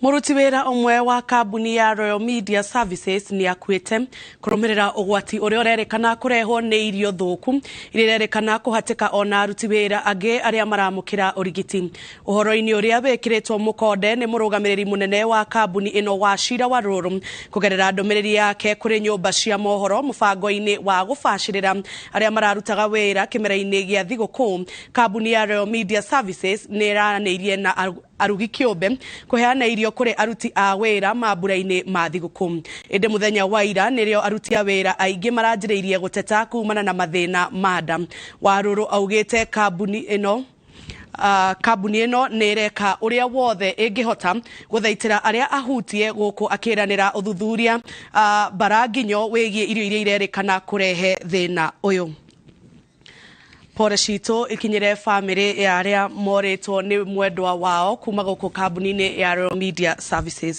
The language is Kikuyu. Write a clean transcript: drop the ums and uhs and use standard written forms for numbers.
Mũruti wĩra ũmwe wa kambuni ya Royal Media Services nĩ akuĩte kũrũmĩrĩra ũgwati ũrĩa ũrerĩkana kũrehwo nĩ irio thũku iria irerĩkana kũhatĩka ona aruti wĩra angĩ arĩa maramũkĩra ũrigiti. Ũhoro-inĩ ũrĩa wĩkĩrĩtwo mũkonde nĩ mũrũgamĩrĩri mũnene wa kambuni ĩno Wachira Warũrũ kũgerera ndũmĩrĩri yake kũrĩ nyũmba cia mohoro mũbango-inĩ wa gũbacĩrĩra arĩa mararutaga wĩra kĩmera-inĩ gĩa thigũkũ. Kambuni ya Royal Media Services nĩ ĩranĩirie na arugi kĩũmbe kũheana irio kũrĩ aruti a wĩra mambura-inĩ ma thigũkũ. Ĩndĩ mũthenya wa ira nĩrĩo aruti a wĩra aingĩ maranjĩrĩirie gũteta kumana na mathĩna ma nda. Warũrũ augĩte kambuni ĩno kambuni ĩno nĩ ĩreka ũrĩa wothe ĩngĩhota gũthaitĩra arĩa ahutie gũkũ akĩranĩra ũthuthuria bara nginyo wĩgiĩ irio iria irerĩkana kũrehe thĩna ũyũ. Pore citũ ikinyĩre bamĩrĩ ya arĩa morĩtwo nĩ mwendwa wao kuma gũkũ kambuni-inĩ ya Royal Media Services.